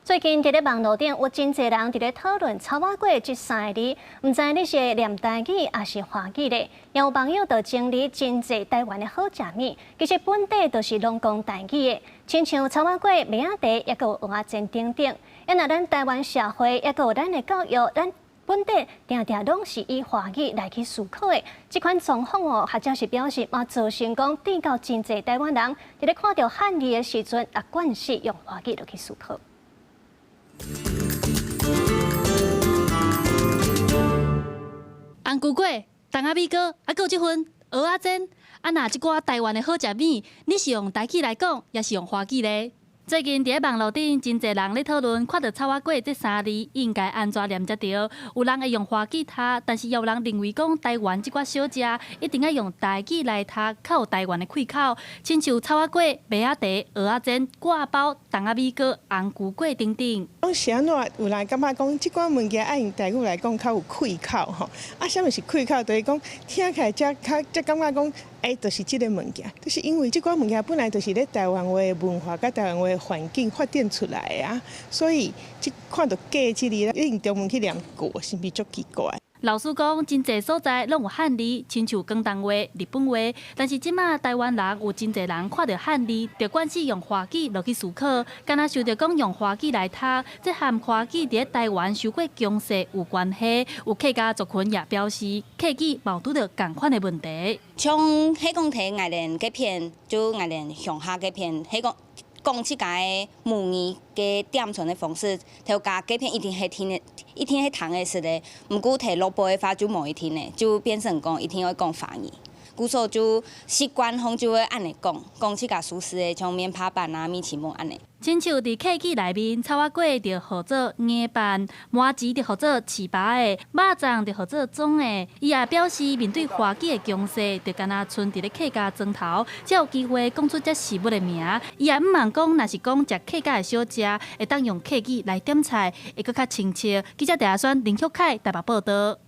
最近佇咧網路頂有真濟人佇咧討論草仔粿這三个字，毋知你是會念台語抑是華語咧？也有網友就整理真濟台灣的好食物，其實本底都是攏講台語的，親像草仔粿、麥仔茶，抑閣有蚵仔煎等等。啊，若咱台灣社會，抑閣有咱的教育，咱本底定定攏是以華語來去思考的。這款狀況哦，學者是表示嘛，造成講變到真濟台灣人佇咧看著漢字的時陣，也慣勢用華語落去思考。紅龜粿、筒仔米糕，啊，閣有這份蚵仔煎，啊，若這寡台灣的好食物，你是用台語來講，抑是用華語咧？最近佇咧網路頂，真濟人咧討論，看著草仔粿這三字應該按怎念才對？有人會用華語讀，但是也有人認為講台灣這寡小食一定愛用台語來讀，較有台灣的氣口。親像草仔粿、麥仔茶、蚵仔煎、割包、筒仔米糕、紅龜粿等等。講是按怎？有人感覺講這寡物件愛用台語來講較有氣口吼。啊，啥物是氣口？就是講聽起來才較才感覺講，欸，就是這个物件，就是因為這寡物件本來就是咧台灣話的文化佮台灣話的環境發展出來的啊，所以這看著粿這字，你用中文去念粿，是毋是足奇怪？老師講，真濟所在攏有漢字，親像廣東話、日本話，但是這馬台灣人有真濟人看著漢字，就慣勢用華語落去思考，敢若想著講用華語來讀，這和華語佇咧台灣受過強勢有關係。有客家族群也表示，客語嘛有拄著仝款的問題。像彼講佇愛蓮這片，就愛蓮鄉下這片，彼講講這个母語嘅點傳的方式，頭家這片一定係聽的，一定係聽的是的。毋過佇老埔的話就無一定的，就變成講一定會講華語。故所就習慣方就會按呢講，講這个舒適的，像麵扒飯啊、米奇糭按呢。親像佇客語內面，草仔粿就號做粿飯，麻糍就號做糍粑的，肉粽就號做粽的。伊也表示，面對華語的強勢，就敢若賰佇咧客家莊頭，才有機會講出這食物的名。伊也毋茫講，若是講食客家的小食，會當用客語來點菜，會閣較親切。記者鄭阿宣、林旭凱台北報導。